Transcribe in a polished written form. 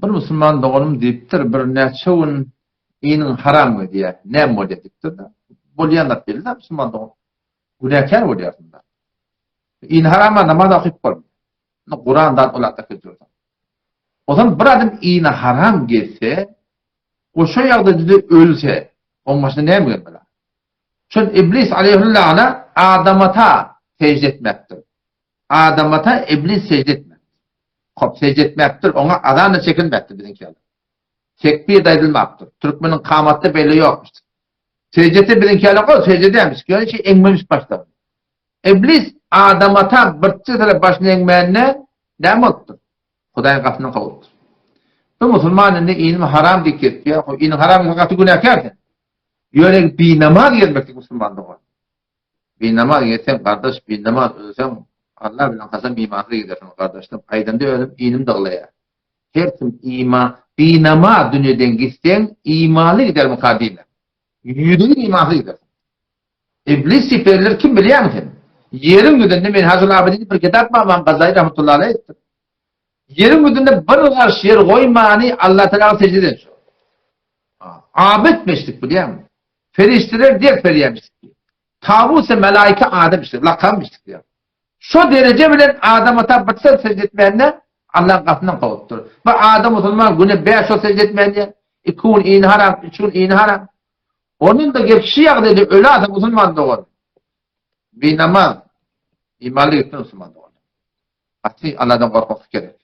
Bir musulman doganym diýipdir, bir näçe gün iniň haram gezýär, näme bolýar diýipdir-de. Bolýan zat belli-de musulman dogan. Günäkär bolýarsyň-da. Ini harama namaz okyp bolmaýar. Kuran zat ol atda dursa. Ozal bir adam ini haram gezse, o şo ýagdaýda ölse, oň başyna näme gelmeli? Şol iblis aleýhüllana Adamata sejde etmekdir. Adamata iblis sejde etmekdir. Hop, sejde etmekdir, oňa azan-da çekilmekdir biziňki ýaly. Tekbir-de aýdylmapdyr. Türkmeniň kamatda beýle ýokmuş. Sejde etse biziňki ýaly ol sejde edämiş, ýöne şeý eňmemiş başlaryny. Iblis Adamata birçe sere başyny eňmände näme bolupdyr? Hudaýyň gapysyndan kowlupdyr. Bu musulman indi inim haram diýip gezipdir. Iniň haram diýse gaty günäkär sen. Ýöne binamaz gezmeklik musulman dogan. Binamaz gezseň gardaş, binamaz ölseň Allah bilen kasam imansyz gidersiň gardaşlar. Aýdanda özüm inim dyglaýar. Her kim iman binamaz dünýeden gitseň imanly gidermika diýme. Ýüzüň imansyz gidersiň. Iblis siperiler kim bilýäňmi sen? Ýeriň ýüzünde Minhajul Abidin bir kitap bar Imam Gazali rahmetullahi aleyh aýtdy. Ýeriň ýüzünde bir garş ýer goýmany Allah Tagala sejde eden şo. Abid meşrik bilýäňmi? Perişdeler ders berýärmiş. Tawus melaika adam işte, lakam işte diýär. Şo dereje bilen adam ata bir sejde etmände Allahyň gapysyndan kowupdyr. Bu adam musulman güne 5 wagt sejde etmände, 2 gün ini haram, 3 gün ini haram. Onun da gep şu ýagdaýda öli adam musulman dogan. Binamaz imanly gitsin musulman dogan. Gaty Allahdan gorkmak gerek.